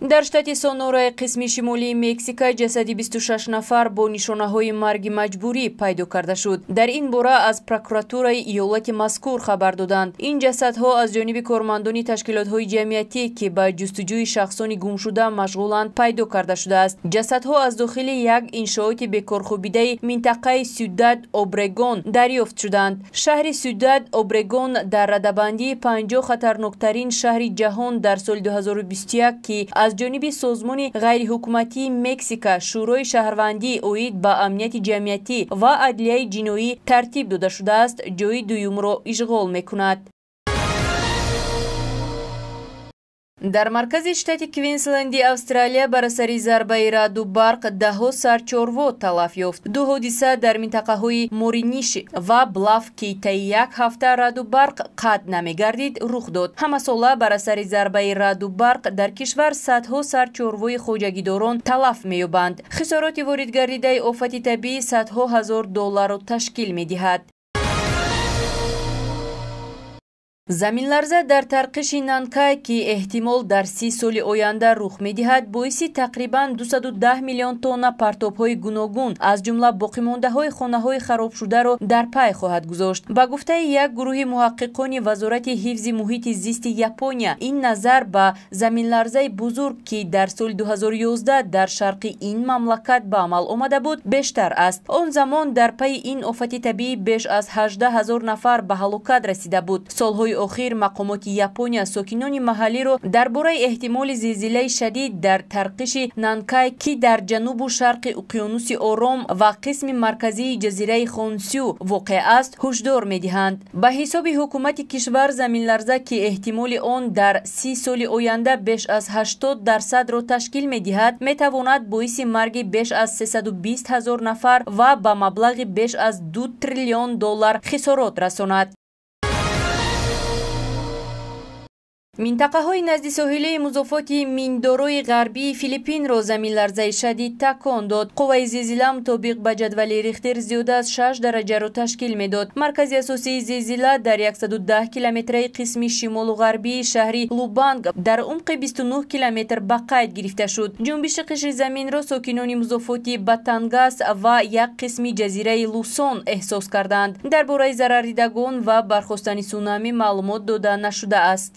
Дар штати Сонораи қисми шимолии Мексика ҷасади 26 нафар бо нишонаҳои марги маҷбурӣ пайдо карда шуд. Дар ин бора аз прокуратураи иёлати мазкур хабар доданд. Ин ҷасадҳо аз ҷониби кормандони ташкилотҳои ҷамъиятӣ, ки ба ҷустуҷӯи шахсони гумшуда машғуланд, пайдо карда шудааст. Ҷасадҳо аз дохили як иншооти бекорхобидаи минтақаи Сюдад Обрегон дарёфт шуданд. Шаҳри Сюдад Обрегон дар радабандии 50 хатарноктарин шаҳри ҷаҳон дар соли 2021, ки аз ҷониби созмони ғайриҳукуматии Мексика Шӯрои шаҳрвандӣ оид ба амнияти ҷамъиятӣ ва адлияи ҷиноӣ тартиб дода шудааст, ҷои дуюмро ишғол мекунад. Дар маркази штати Квинсленди Австралия бар асари зарбаи раъду барқ даҳҳо сар чорво талаф ёфт. Ду ҳодиса дар минтақаҳои Мориниши ва Блаф, ки таи як ҳафта раъду барқ қатъ намегардид, рух дод. Ҳамасола бар асари зарбаи раъду барқ дар кишвар садҳо сар чорвои хоҷагидорон талаф меёбанд. Хисороти воридгардидаи офати табиӣ садҳо ҳазор долларро ташкил медиҳад. Заминларза дар тарқиши Нанкай, ки эҳтимол дар 30 соли оянда рух медиҳад, боиси тақрибан 210 миллион тонна партобҳои гуногун, аз ҷумла боқимондаҳои хонаҳои харобшударо дар пай хоҳад гузошт. Ба гуфтаи як гурӯҳи муҳаққиқони Вазорати ҳифзи муҳити зисти Япония, ин назар ба заминларзаи бузург, ки дар соли 2011 дар шарқи ин мамлакат ба амал омада буд, бештар аст. Он замон дар пайи ин офати табиӣ беш аз 18 ҳазор нафар ба ҳалокат расида буд. Солҳои охир мақомоти Япония сокинони маҳаллиро дар бораи эҳтимоли зилзилаи шадид дар тарқиши Нанкай, ки дар ҷанубу шарқи уқёнуси Ором ва қисми марказии ҷазираи Хонсю воқеъ аст, ҳушдор медиҳанд. Ба ҳисоби ҳукумати кишвар, заминларза, ки эҳтимоли он дар 30 соли оянда беш аз 80%-ро ташкил медиҳад, метавонад боиси марги беш аз 320 ҳазор нафар ва ба маблағи беш аз 2 триллион доллар хисорот расонад. Минтақаҳои назди соҳилии музофоти Миндорои ғарбии Филиппинро заминларзаи шадид такон дод. Қувваи зилзила мутобиқ ба ҷадвали Рихтер зиёда аз 6 дараҷаро ташкил медод. Маркази асосии зилзила дар 110 километраи қисми шимолу ғарбии шаҳри Лубанг дар умқи 29 километр ба қайд гирифта шуд. Ҷунбиши қишри заминро сокинони музофоти Батангас ва як қисми ҷазираи Лусон эҳсос карданд. Дар бораи зарардидагон ва бархостани сунами маълумот дода нашудааст.